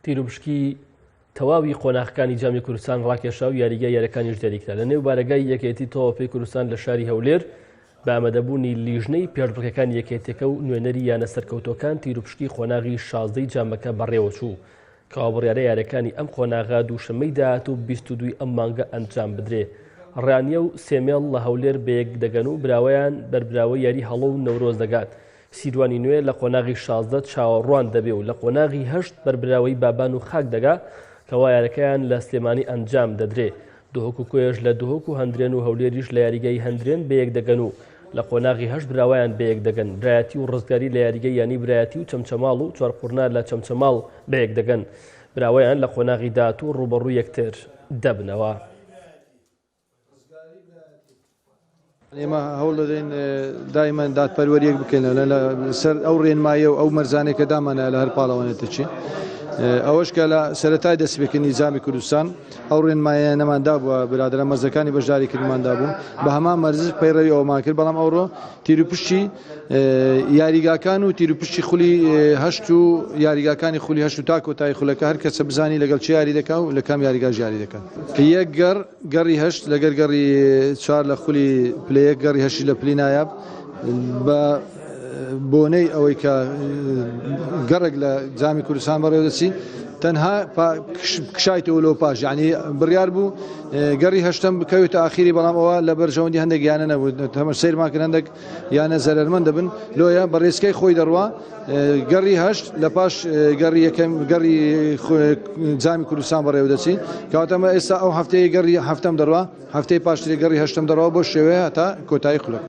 تیروپشکی تەواوی قۆناغەکانی جامی کوردستان ڕاکێشا و یاریگای یاریەکانیش دیاریکرا لە نێو بارەگای یەکێتی تۆپی کوردستان لە شاری هەولێر بە ئامادەبوونی لیژنەی پێشبڕکێکانی یەکێتیەکە و نوێنەری یانە سەرکەوتووەکان تیروپشکی قۆناغی شازدەی جامەکە بەڕێوەچوو کەوا بڕیارە یاریەکانی ئەم قۆناغە دووشەممەی داهاتوو 22 ئەم مانگە ئەنجام بدرێ ڕانیە و سێمێڵ لە هەولێر بەیەک دەگەن و براوەیان بەربراوەی یاری هەڵۆ و نەورۆز دەگات سیروانی نوێ لە قۆناغی 16 چاوەڕوان دەبێ و لە قۆناغی هەشت بەربراوەی بابان و خاک دەگا کەوا یارەکەیان لە سلێمانی ئەنجام دەدرێ. دهۆک و کۆیەش لە دهۆک و هەندرێن و هەولێریش لە یاریگای هەندرێن بەیەک دەگەن و لە قۆناغی هەشت براوەیان بەیەک دەگەن. برایەتی و ڕزگاری لە یاریگای یانەی برایەتی و چەمچەماڵ و چوارقوڕنە لە چەمچەماڵ بەیەک دەگەن. براوەیان لە قۆناغی داهاتوو ڕووبەڕووی یەکتر دەبنەوە. ئێمە هەوڵ دەدەین دایمەن دادپەروەریەک بکەین لەسەر ئەو ڕێنمایە و ئەو مەرجانەی کە دامانە لە هەر پاڵەوانێتێکی ئەوەش کە لە سەرەتای دەستپێکردنی جامی کوردستان ئەو ڕێنمایانەمان دابووە برادرە مەرجەکانی بەشداریکردمان دابوو بە هەمان مەرج پەیڕەوی ئەومان کرد بەڵام ئەوڕۆ تیروپشتی یاریگاکان و تیروپشتی خولی هەشت و یاریگاکانی خولی هەشت و تا کۆتایی خولەکە هەر کەسە بزانی لەگەڵ چی یاری دەکا و لە کام یاریگاش یاری دەکات یەک گەڕ گەڕی هەشت لەگەر گەڕی چوار لە خولی پلە یەک گەڕی هەشتی لە پلی نایاب بە بۆنەی ئەوەی کە گەڕێک لە جامی کوردستان بەڕێوە دەچی تەنها کشایتەوە لەو پاش یعنی بڕیار بوو گەڕی هەشتم بکەوێتە ئاخیری بەڵام ئەوە لە بەرژەوەندی هەندێک یانە نەبوو تەمە سەیرمان کرد هەندێک یانە زەرەرمەند دەبن لۆیە بە ڕێچکەی خۆی دەڕوا گەڕی هەشت لە پاش گەڕی یەکەم گەڕی جامی کوردستان بەڕێوە دەچی کەواتە ئێستا ئەو هەفتەیە گەڕی هەفتەم دەڕوا هەفتەی پاشتری گەڕی هەشتم دەڕوا بۆ شێوەیە هەتا کۆتایی خولەک.